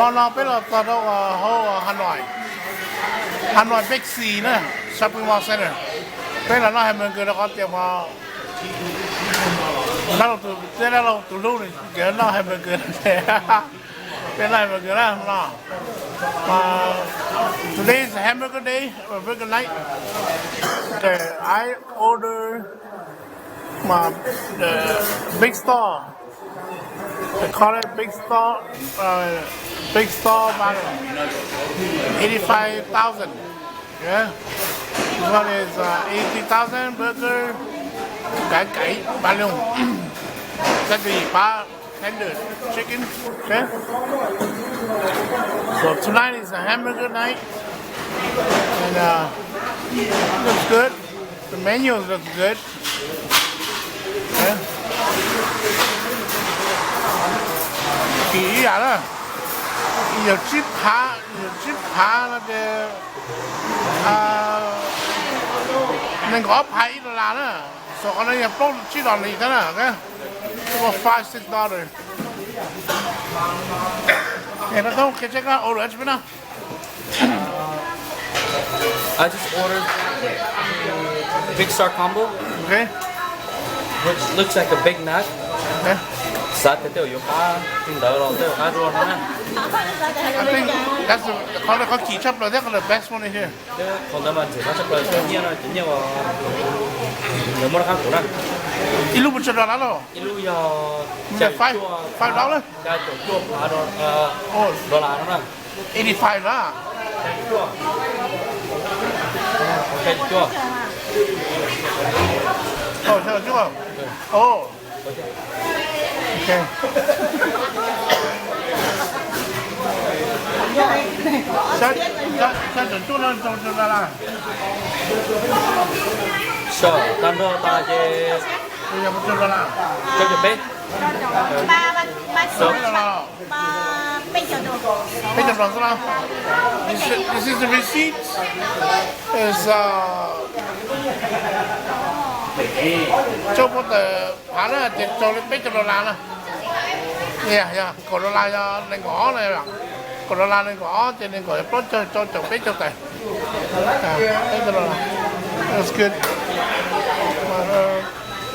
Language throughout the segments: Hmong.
Hnub no peb los txog rau hauv Hà Nội, Hà Nội Big C na, shopping mall center. Peb los noj hamburger rau qhov tias dab laug tus, dab laug tus hlub nws nrog noj hamburger. Peb noj hamburger na no. Today is a hamburger day, hamburger night. Okay, I order my the big store. They call it big store. Uh, big store, but eighty-five thousand. Yeah. This one is uh, eighty thousand burger. Cái cái ba lông. Cái gì ba tender chicken. Okay. So tonight is a hamburger night, and uh, looks good. The menu looks good. Okay. Kỳ ib yam na, yog tsib phav, yog tsib phav no ces nees nkaum ob phav ib dollar na. Xav qhov no yog plaub tsib dollar li thiab na. Five six dollar. Qhia check out order peb no. I just ordered big star combo, Okay. Which looks like a Big Mac. Okay. Xav tias tej zaum yuav qab li ntawd los tej zaum qab dua no na. I think that's the, qhov, qhov kim tshaj plaws thiab qhov the best one here. Qhov ntawd mas ntxim qab tshaj plaws, cov nyiaj no cov nyiaj uas lawv muab rov qab kuv na. Ib lub puas tsawg dollar los? Ib lub yog five, five dollar. Xya caum cuaj phav dollar no na. Eighty five na. Xya caum cuaj. Oh, xya caum cuaj. Oh. Okay. Xya, xya caum cuaj no rau rau dollar. Xya, tag nrho tas ces rau caum peb. Peb caug dollar xwb los? This is, this is the receipt. Is, uh, rau pov tawm phav na ces rau li peb caug dollar na. Yog kaum dollar yog nees nkaum ob na, kaum dollar nees nkaum ob ces nees nkaum plaub caug rau caum peb caug tawm. Peb caug dollar. That's good.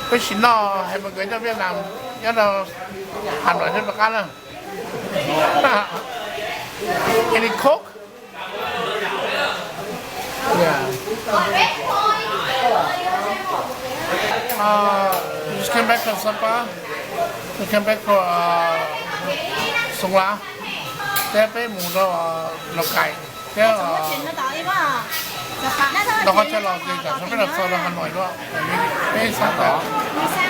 Peb sim noj hamburger nyob Vietnam, nyob rau Hà Nội thiab rov qab na. Any Coke? Yeah. Uh, we just came back from Sapa. We came back from uh, Songla. Thiab peb mus rau uh, Lào Cai. Thiab uh, rau qhov chaw los ces tam sim no peb los txog rau Hà Nội lawm. Peb xav tau,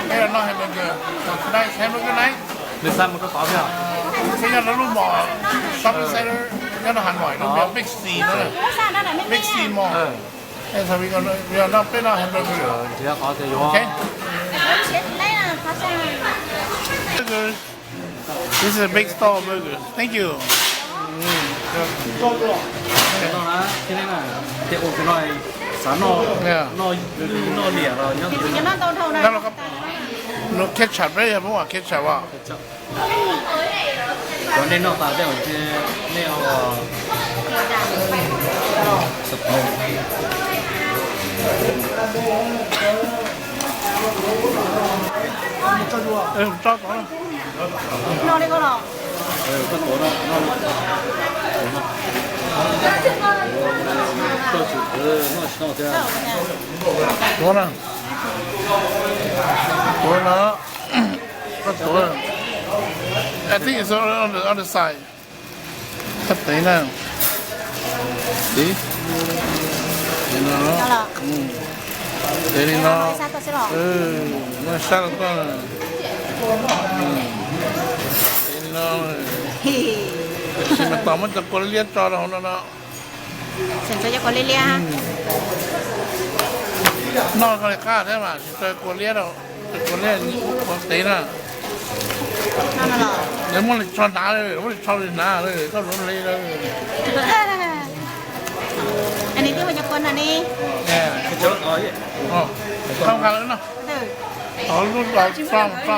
peb los noj hamburger. Tonight is hamburger night. Nws xa mus rau tod thiab. Peb nyob rau lub mall shopping center nyob rau Hà Nội no, Big C no, Big C Mall. Peb noj hamburger. Okay. This is a big store burger. Thank you. Noj na, thiab noj na, thiab ua tus no xav noj, noj, noj liam los nyob tus no. Noj ketchup, peb yog Hmoob ua ketchup os. Cov nej noj tas tej zaum nej ua Tuav na. Tuav na. Koj tuav. I think it's on the, on the side. Sab pem na. Tiv. Tiv li no. Tiv li no. Muab sab rau koj. Tiv li no. Tab sis mas tos muab cov kua liab tso rau hauv no no. Noj koj li qab thiab mas tsis tso kua liab rau, kua liab ua tiv na. Lawv muab li tso hnav, muab li tso li hnav, koj hnav li. Koj nqa lawv no. Lub tso tso.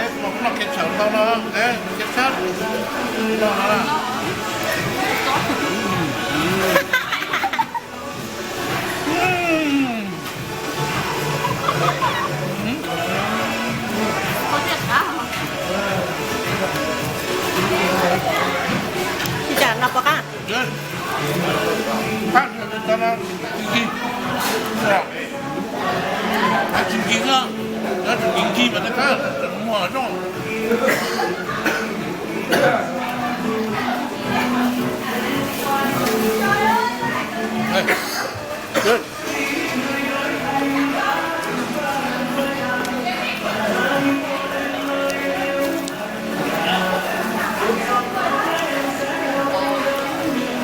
Noj kev tshawm ntau no, kev tshawm no. Ib tsam no puas qab? Qab, tsis nkig, tsis nkig mas qab, muag zoo.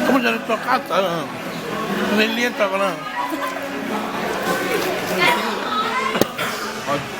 Koj muab cov no tso qab tawv, liab liab tso ko na.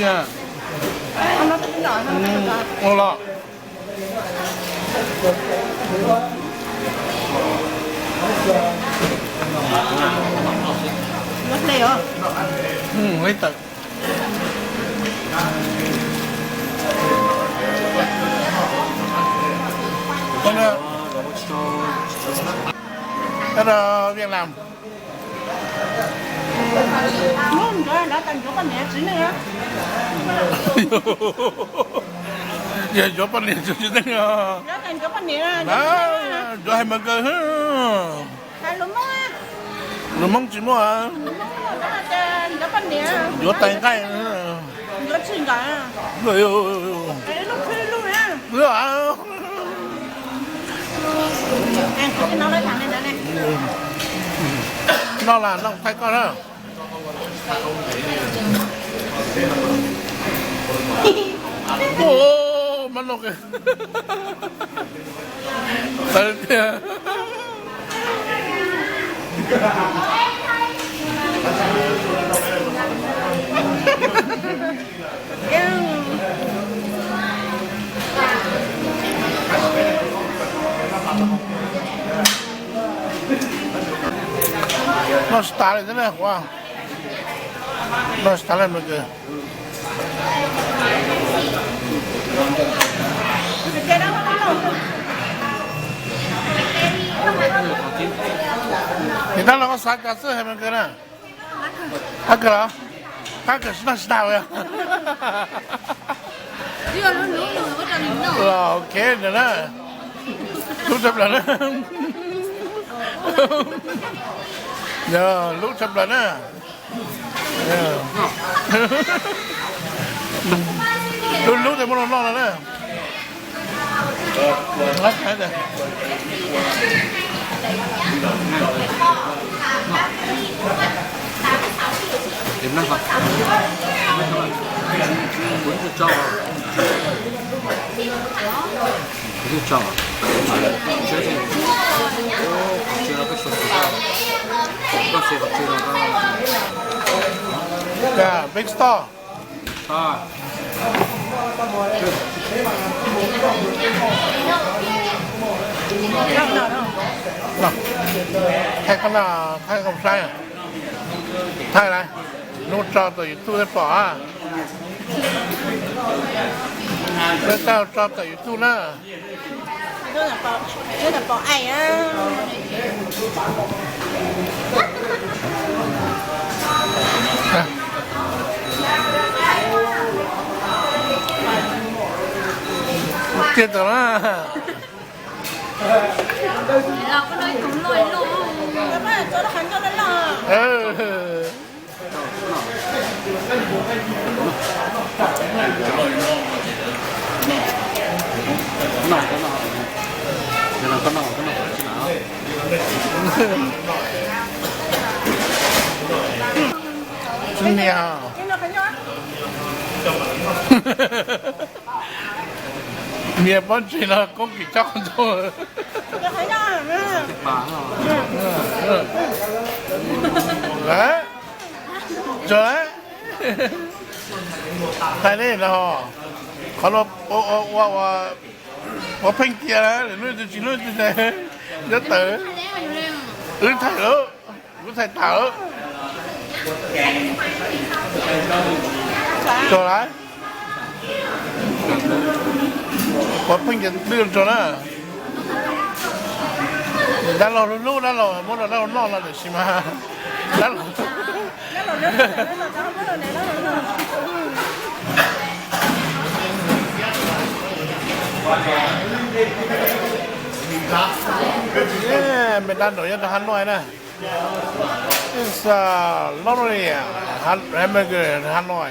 ntxiag. Ua los. Hle tawm. Tab sis Viaj Nam. Yog yuav poj niam tsis tsis teej os. Yuav hais mas kawg. Lus Hmoob tsis muaj. Yuav tais nqaij. Noj las noj thaij koj na. Mab noj. Tawv tiag. Noj tsis tas li thiab na, noj tsis tas li mas kawg. Niam tab los koj xav cas xwb hais mas kawg na. Qab kawg los? Qab kawg tsis noj tsis tas li. Ok ntawd na. Hlub tshaj plaws na. Hlub tshaj plaws na. Hlub hlub tes muab los noj no na. Big Star. Thaij qab no, thaij kom saib. Thaij lawm, hnub tso tawm YouTube thiaj pom. Peb tau tso tawm YouTube na. Tiag tau na. Nias, nias pob ntseg no koob kim tsob qhov ntug. Tso, hais li no, qhov no ua, ua pheej cia na, lwm hnub twg tsis hnub twg nyob tawm. Wb thaij lawm, wb thaij tas lawm. Tso lawm, ua pheej cia twb tso na. Dab laug hlub hlub dab laug, muab rau dab laug noj no tiam sis mas dab laug me dab laug nyob rau Hà Nội na. It's uh, L'Oreal, Ham-, hamburger Hà Nội.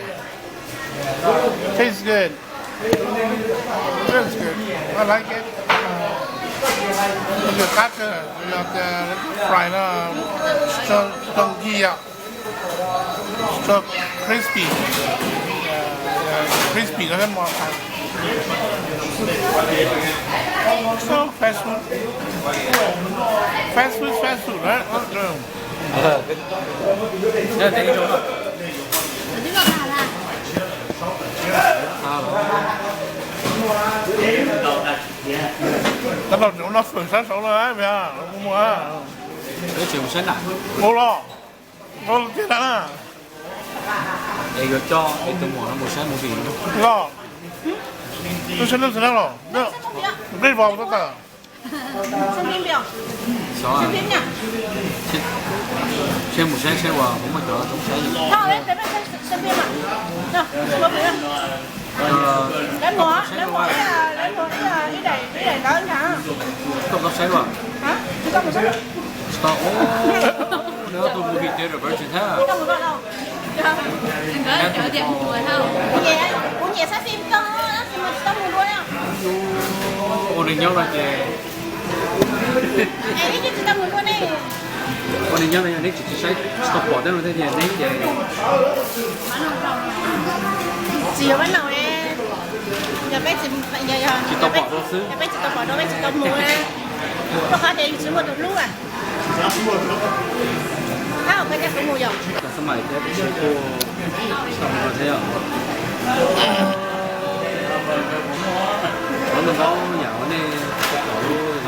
Tastes good. Feels good. I like it. Qab kawg, yog tias fry no, so, so crispy. Crispy no thiab mos. So fast food. Fast food, fast food, right? Tab tom tseem ua noj fawm sab saud no, mus ua los tiag na. Es yuav coj es tus muam no mus saib movie los, tus saib neeg txiv neej los, nqis vos tab tom. Seb mus saib saib uas puas muaj cov zoo saib. Koj tau saib los? Tsis tau. Nws ob tug movie theater version thiab. Ua nws nyob no ces, ua nws nyob no yog neb tsis, tsis saib, tsis tau pom tej no thiab ces neb ces tsis, tsis tau pom rau xwb. Rau qhov tias yus tsis muaj tus hlub. Tab sis mas kuv mus yom, kuv siab tuaj tsis tau mus thiab yom. Qhov no ntaub yam uas nej tau pom lub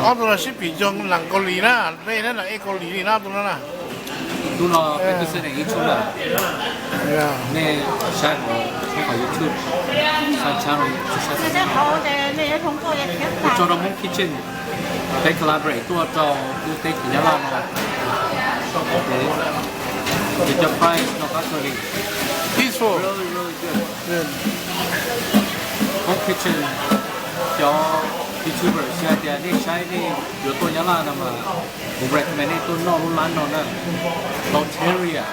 Ob tug no sib pim cog lees Kaus Lim na, peb na, lees Kaus Lim li na, ob tug no na. Hnub no peb twb xeeb neeg ib txhub lawm. Nej saib hauv qhov YouTube, saib tshab no, tso rau Hmoob Kitchen, peb collaborate tuaj rau lub teb chaws Nyab Laj no. Ces cov price noj qab kawg li. Peaceful. Really, really good. Hmoob Kitchen, cov YouTuber, yog hais tias nej saib nej yuav tuaj Nyab Laj no mas kuv recommend nej tuaj noj lub lab no na. Loteria,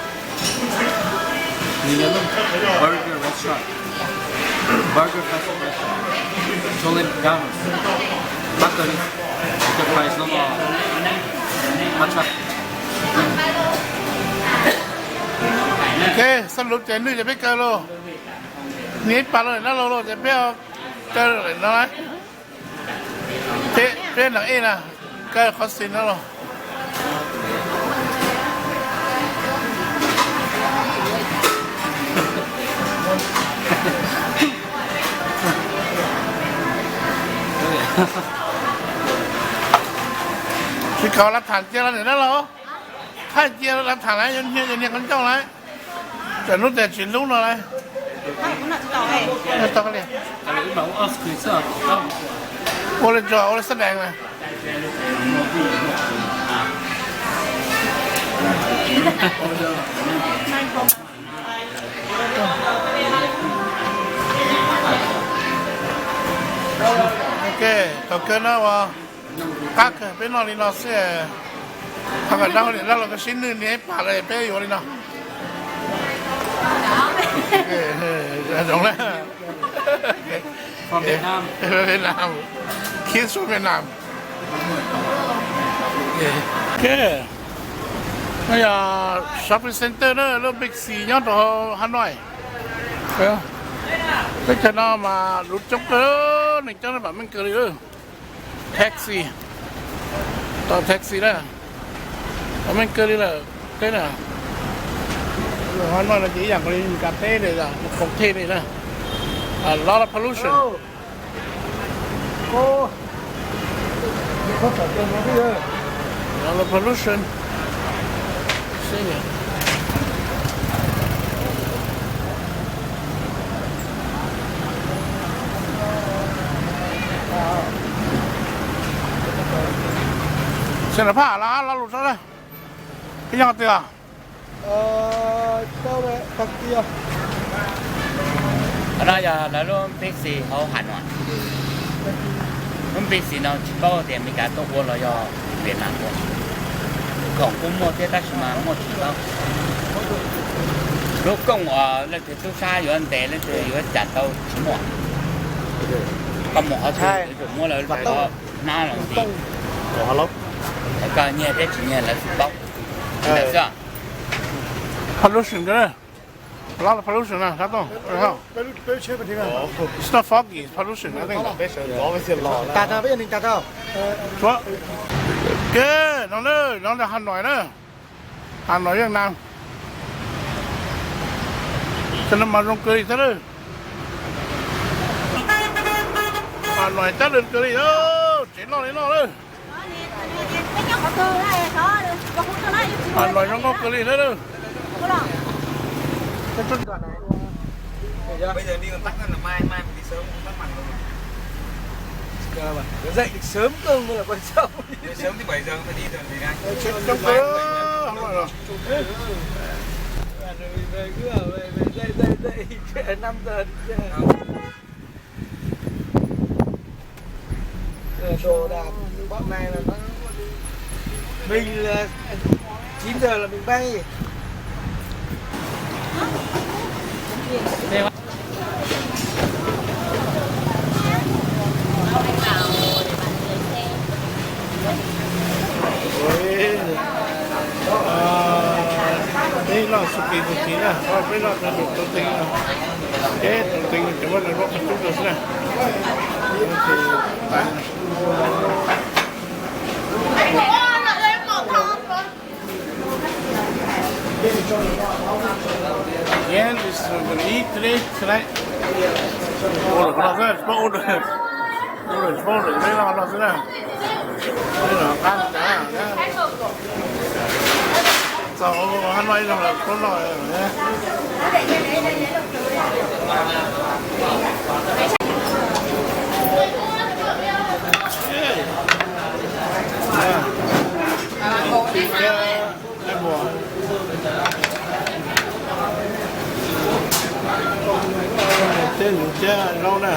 nws yog lub burger restaurant, burger fast food restaurant, Chole McDonald's, qab kawg li. Cov price no mas qab tshaj. Ok, xab lub ces nwj ces peb kaw lauj. Nias ib pas los dab laug lauj ces peb kaw lawm no. Peb, peb nees ej na, kaw qhov xis no los. Tsis kaum lav tham cia los niam dab laug, thaij cia lav tham lawm, yuav niag, yuav niag qhov ncauj lawm. Tsam hnub tias tsis hlub no lauj. Ua li tso, ua li xab dees na. Ok, thaum kawg no uas qab kawg peb noj li no xwb. Qhov kom dab niam dab laug koj sib nwj niag ib pam lawm peb yuav li no. Zoov na. Kids from Vietnam. Ok. No yog shopping center na, lub Big C nyob rau Hanoi. Teb chaws no mas luv coob kawg, neeg coob pam meej kawg li. Taxi, tau taxi na, pam meej kawg li lawm teb na. Hanoi no ces ib yam nkaus li Meskas teb li, khoom thej li na. A lot of pollution. A lot of pollution. Xyoo no phaj las lo lus tso na, ib nyuag twg os? Qhov no yog lawv lub Big C hauv Hanoi. Lub Big C no tsis paub tias Meskas tuaj ua los yog Vietnam ua. Khoom kuj muaj thiab tab sis mas muaj tsis tau. Lub kooj uas leej twg tub sab yuav ntes leej twg yuav cam tau tsis muaj. Koj mus qhov twg yuav tsum muab lawv lub hnab los ntxiv. Koj nyiag thiab tsis nyiag lawv tsis paub. Ntawd xwb. Pollution, a lot of pollution na, Xab Tooj. It's not foggy, it's pollution, I think. Kev no na, no Hanoi na, Hanoi Vietnam. Cov no mas zoo kawg li thiab lawm. Hanoi cab lwm kawg li, tsev noj li noj lawm. Hanoi zoo nkauj kawg li thiab lawm. Dậy sớm hơn là quan trọng. Dậy, dậy, dậy, năm giờ đi, đồ đạc, bọn này là nó, mình là chín giờ là mình bay. Peb los xu kis tus kis na, peb los rau tus tau teeb no. Ces tus teeb no ces muab lawv muab qhov cub rau xwb na. Ces tas. Ua lawm no xwb, tsis paub ua lawm, ua lawm tsis paub ua lawm, peb los no xwb na. Peb los qab tas. Txog Hanoi no lawm, txhob noj. Tej yus cab zaub na.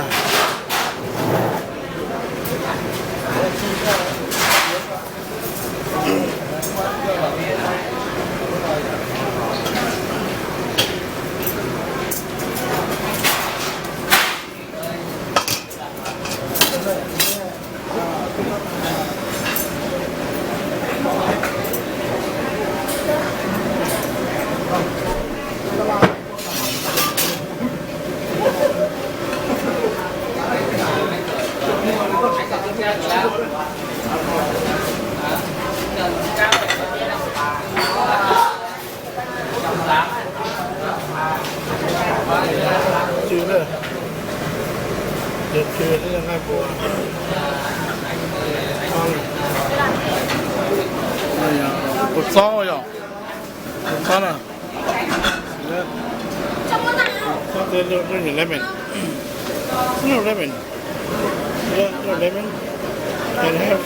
Tsw na, tsw na, kua txob yom, kua txob na. Lemon. No lemon. Yeah, no lemon. Can I have?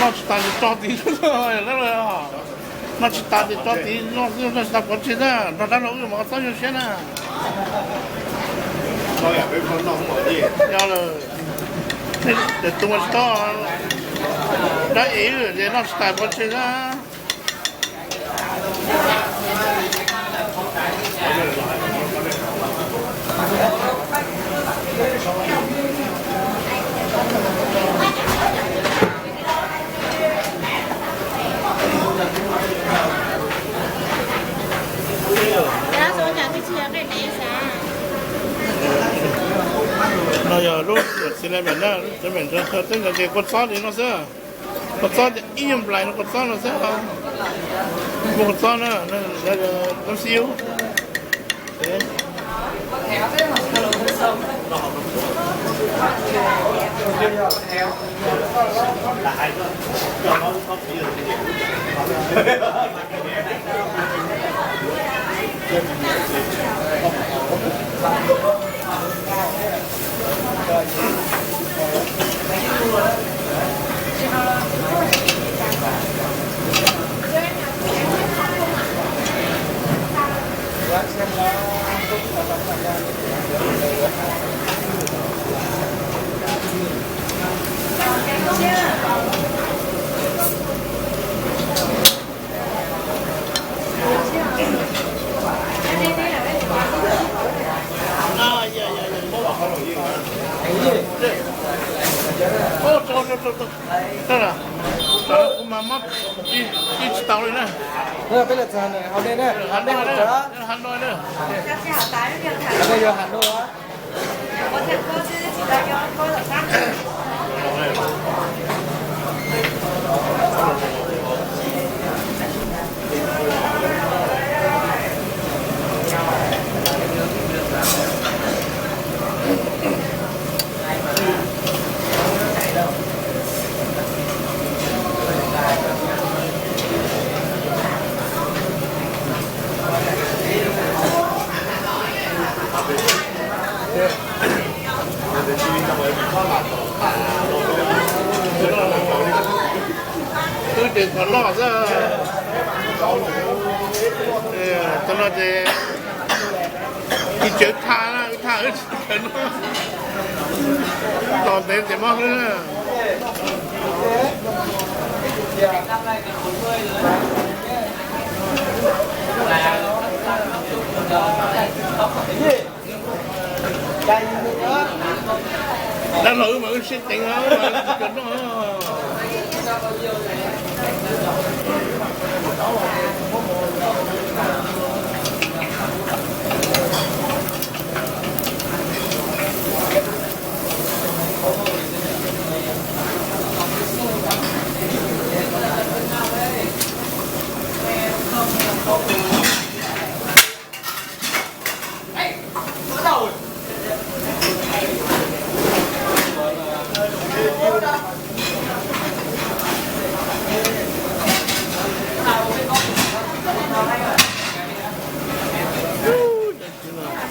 Noj tsis tas ces tso tid. Noj tsis tas ces tso tid, noj tsis tas pov tseg na, nrog dab laug wb mus kho txob zoo siab na. Yog lawm, tus mas tsis tau dab es ces noj tsis tas pov tseg na. No yog lub txiv laj mem na, lub txiv laj mem, tej no ces kua txob li no xwb. Kua txob ib nyuag nplais no, kua txob no xwb. Muaj kua txob na, no xib ub. Kuv mas mob ib tsis tau li na. Peb lawv txog hav no na, hav no na. Wb ces qhov loj xwb. Tau no ces tsis tseem thaj na, wb thaj wb tsis tseem no. Tos ntev ces mob hlwb na. Dab laug wb mas wb siab ceev os, wb mas wb tsis kawm noj.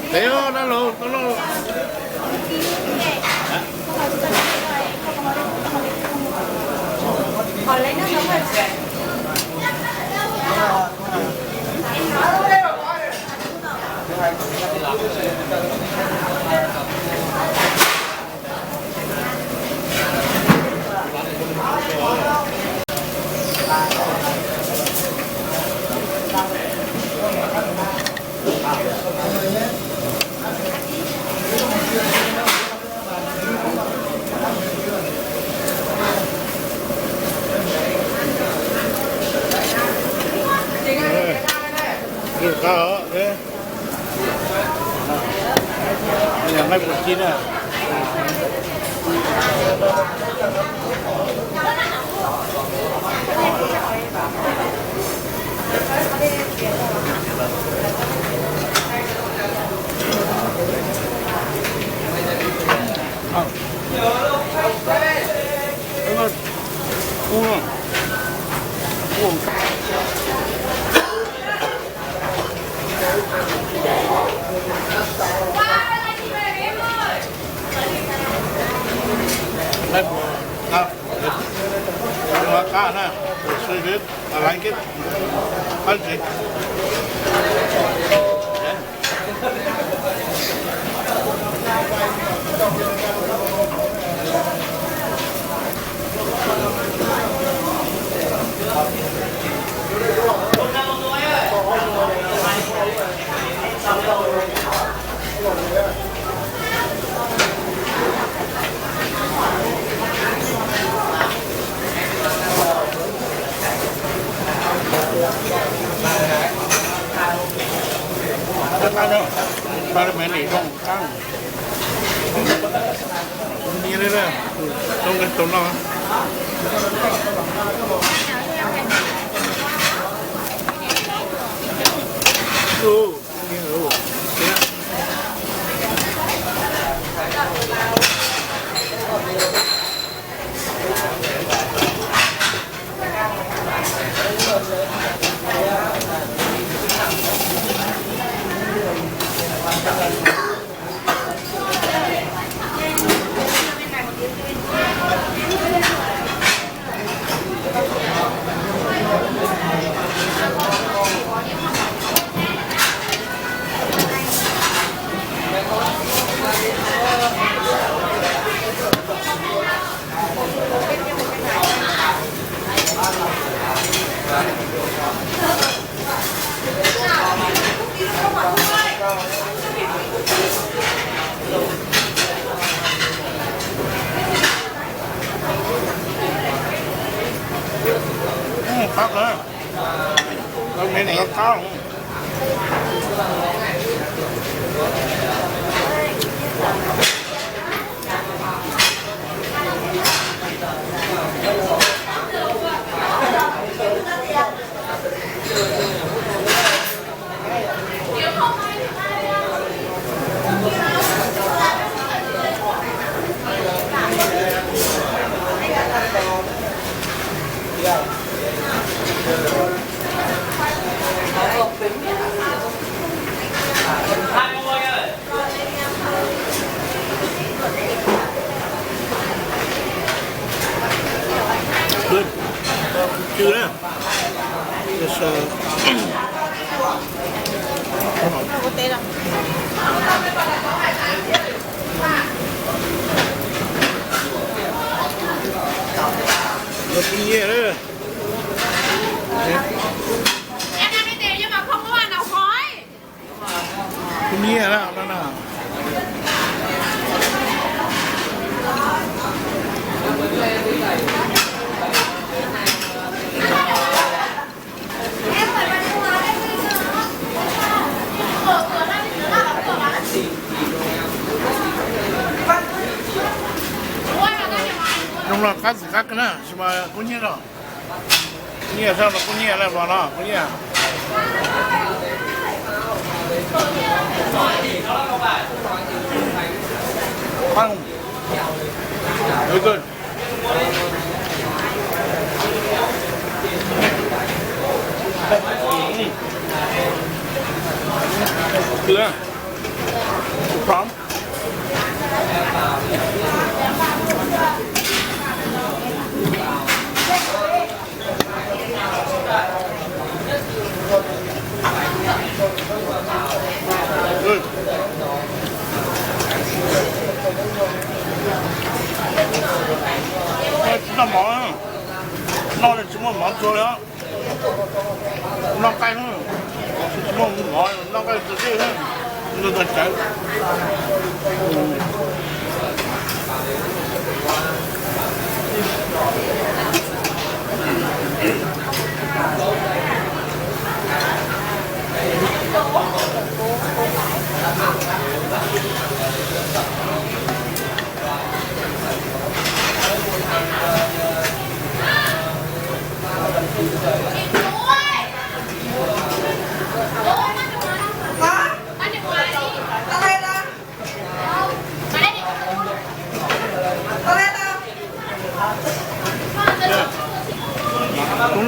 Ntev os dab laug, tau lauj. Nqaij puas ci na. Qab na, qab na, qab na, qab na. Qab no, qab no me nim zoo qab. Zoo li tus no. Qab na, qab me nim qab. Good. Good. Yes, uh, Lawv pub nyiaj na. Pub nyiaj na no na. Zoo los qab txim qab kawg na, tsis mas kub nyiaj los. Nyiaj sab los kub nyiaj, los no kub nyiaj. Good. Good. Tsis noj mov, noj tsis muaj mov txua li. Noj nqaij, tsis muaj mov noj nqaij txua teb, noj tag cawv.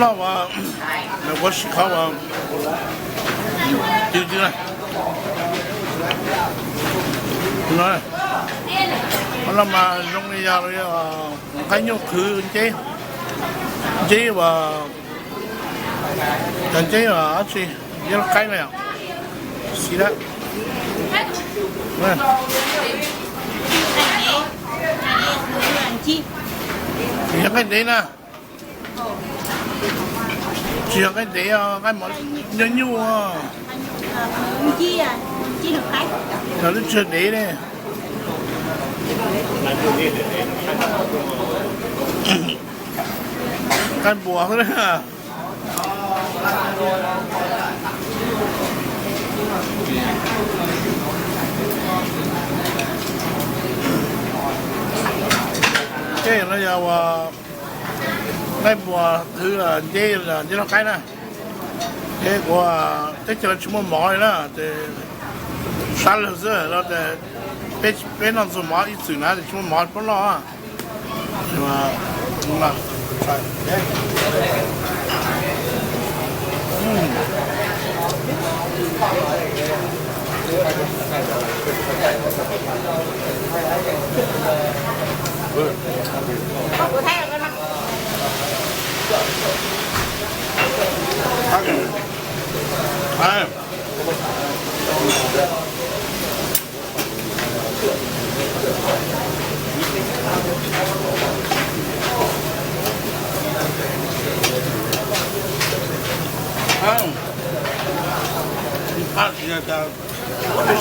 Los uas, nws kuv sim qhov uas, twg twg na, no, qhov no mas zoo li yog qaib nyuj qhwv nceb, nceb uas, cov nceb uas dab tsi, nceb lauj kaib na yom, xis dab, tsis yog nqaij ntev na. Tsis yog nqaij ntev, nqaij mov nyuj nyuj, lub tsis yog dev ne. Nqaij npuas xwb. Tej no yog uas nqaij npuas qhwv nceb, nceb lauj kaib na. Ces kuv, teb chaws no tsis muaj mov li na, ces sab lawg xwb no, peb noj ntxuag mov ib txwm na, ces tsis muaj mov paub noj.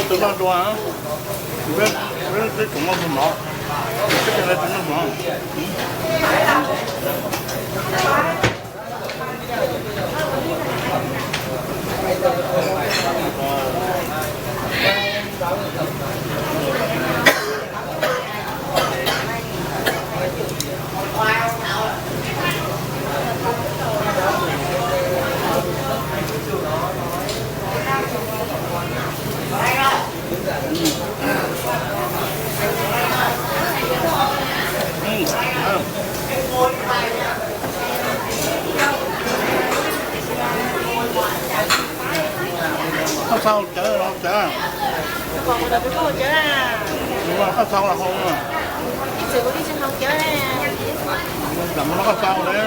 Tus no dua, peb tsoom no tus no, peb tsoom no tus no. Koj txhob cawv los cawv, koj txhob los hau, lam no koj txhob li.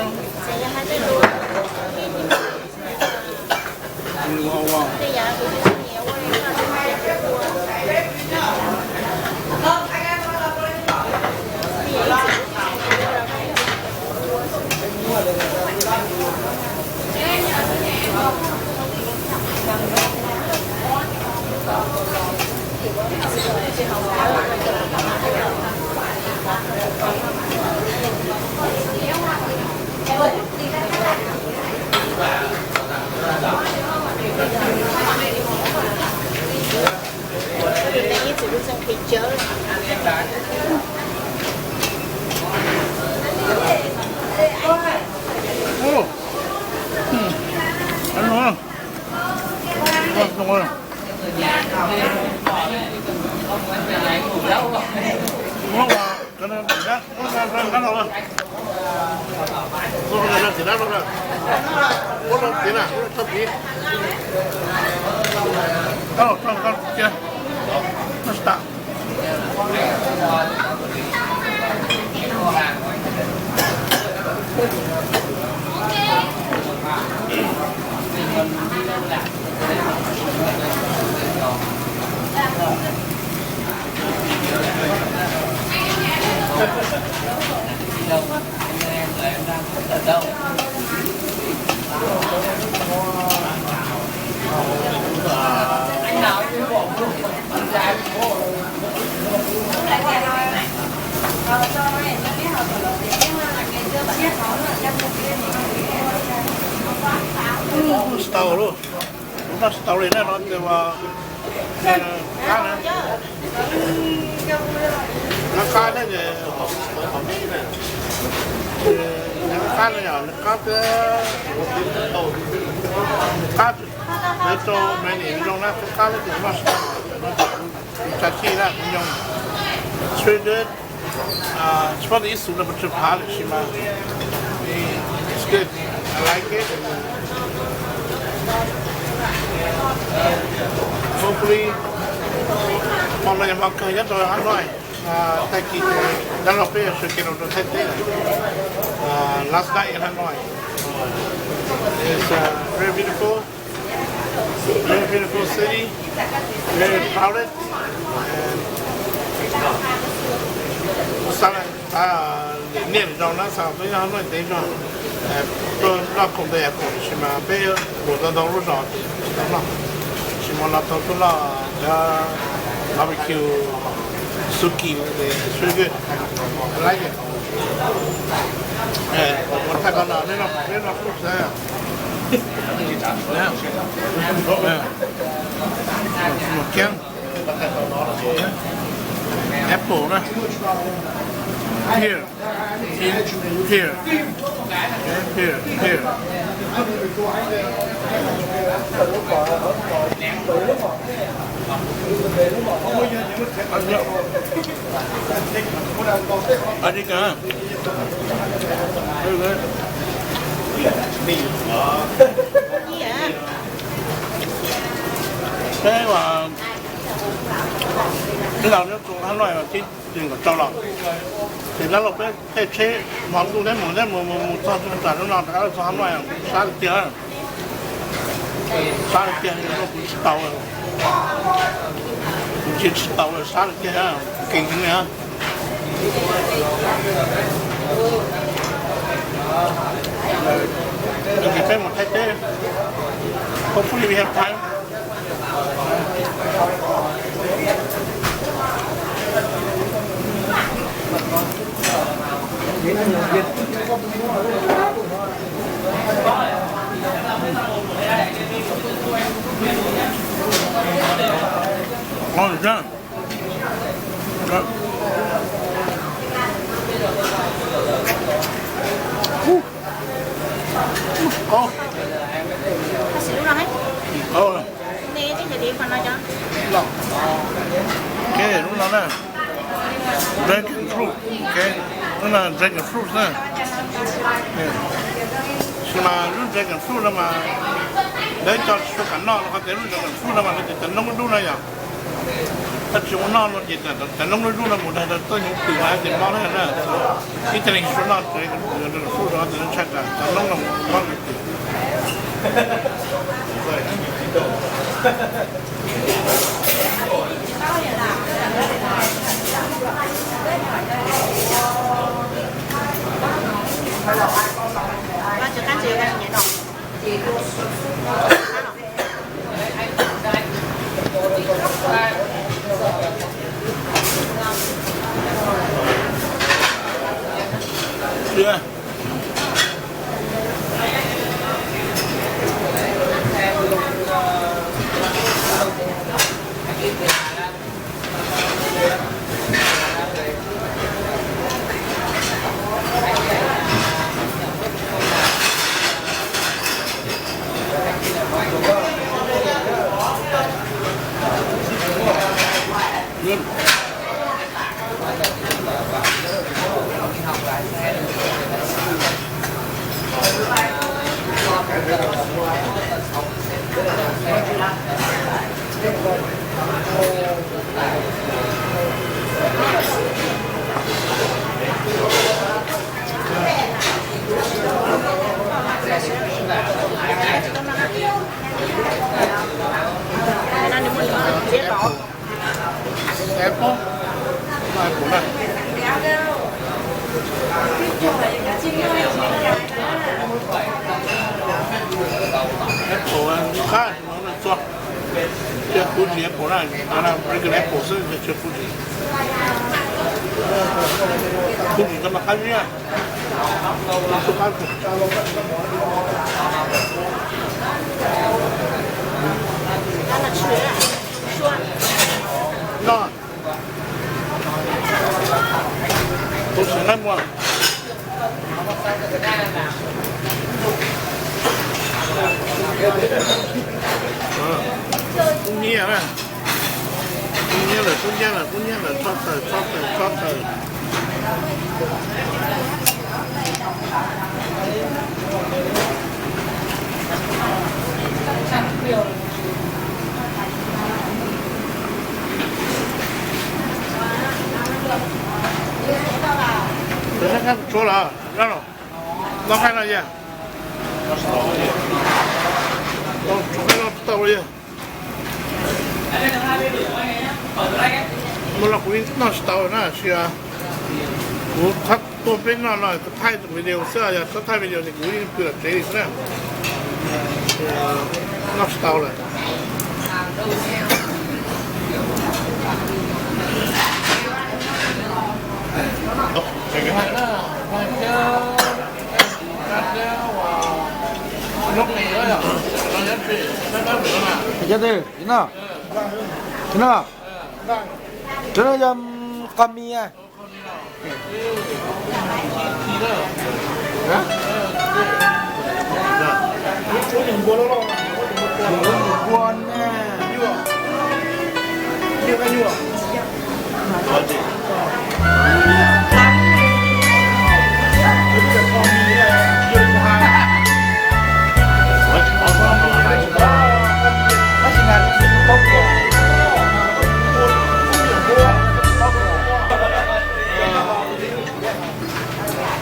Tsis tau lauj, kuv noj tsis tau li na, no ces qab na, nov qab thiab ces, qab na yom, qab thiab, qab, nws rau me nim zoo na, qab thiab ces noj tsis tau, tsa chij na kuv nyoog, tsis paub tias ib xus no puas tsw phav lawm sis mas, it's Good. I like it. Hopefully, hmo no yog hmo kawg nyob rau Hanoi. Tag kis ces dab laug peb yuav sawv kev los rau Thaib teb lawm. Last night in Hanoi. It's uh, very beautiful, very beautiful city, very crowded. And xa niam zoo na, xa peb nyob Hanoi ntev zog, tuaj noj koom ntej koom, tiam sis mas peb mus tau ntau lub zos ces tsis tau noj. Sis hmo no tau tuaj noj cov barbecue, suki, it's very good. I like it. Ua thaj ko no, neb noj fruit xwb. Apple na. Pear. Pear. Pear, pear. Peb, peb los nyob rau Hab Noj tib nees nkaum rau los, ces dab laug peb tej tsheb hmo ntuj neb mus neb mus mus mus txog nram lub no rov qab los txog Hab Noj, sab tiag tiag, sab tiag tiag, kuv tsis tau, kuv tsis tau sab tiag tiag, kev heev li. Ces peb mus Thaib teb, hopefully we have time. Tab sis lub no, ne, lub no na, dragon fruit, lub no dragon fruit na. Sis mas lub dragon fruit no mas lawv cov tsis tshua kam noj los qhov tias lub dragon fruit no mas lawv tias cov noob dub no yom. Tab sis ua noj no ces cov noob dub no mus daig rau txoj hnyuv pwm mas ces mob na. Ib txhia neeg tsis tshua noj dragon fruit rau qhov tias nws tshaj tas cov noob no mob li tias. Apple. Noj apple na. Apple qab no txua. Tsis Fuji apple na, regular apple xwb, tsis Fuji. Fuji tau mas qab zib. Noj. Tus sim nqaij muag. Kub hnyiab na. Kub hnyiab lawm, kub hnyiab lawm, kub hnyiab lawm, tso taws, tso taws, tso taws. Nyob tsuav los, nyob los, noj nqaij no yog, tsuav nqaij no tau li yog. Mus los kuv yeej noj tsis tau na, sis kuv txhob tuaj peb noj no kuv thaij tus video xwb, yog txhob thaij video ces kuv yeej pw tom tsev li xwb na. Noj tsis tau lawm. Cov twg no, no, cov no yog qos mis.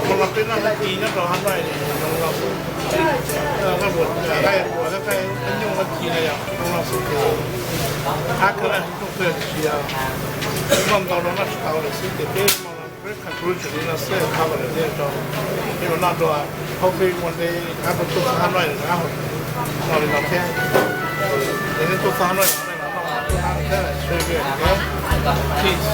Ua los peb noj ib kis nyob rau hab noj, noj ua noj nyuj ib kis no yog noj xwb ces qab kawg na, nyuj kawg tiam sis yog noj ntau no noj tsis tau lawm xwb ces peb peb conclusion li no xwb, thov kom lawm thiaj rau peb ua noj dua, hopefully one day rov qab tuaj txog hab noj, rov qab no li no thiab. Ces nej tuaj txog hab noj, noj thiab, peace.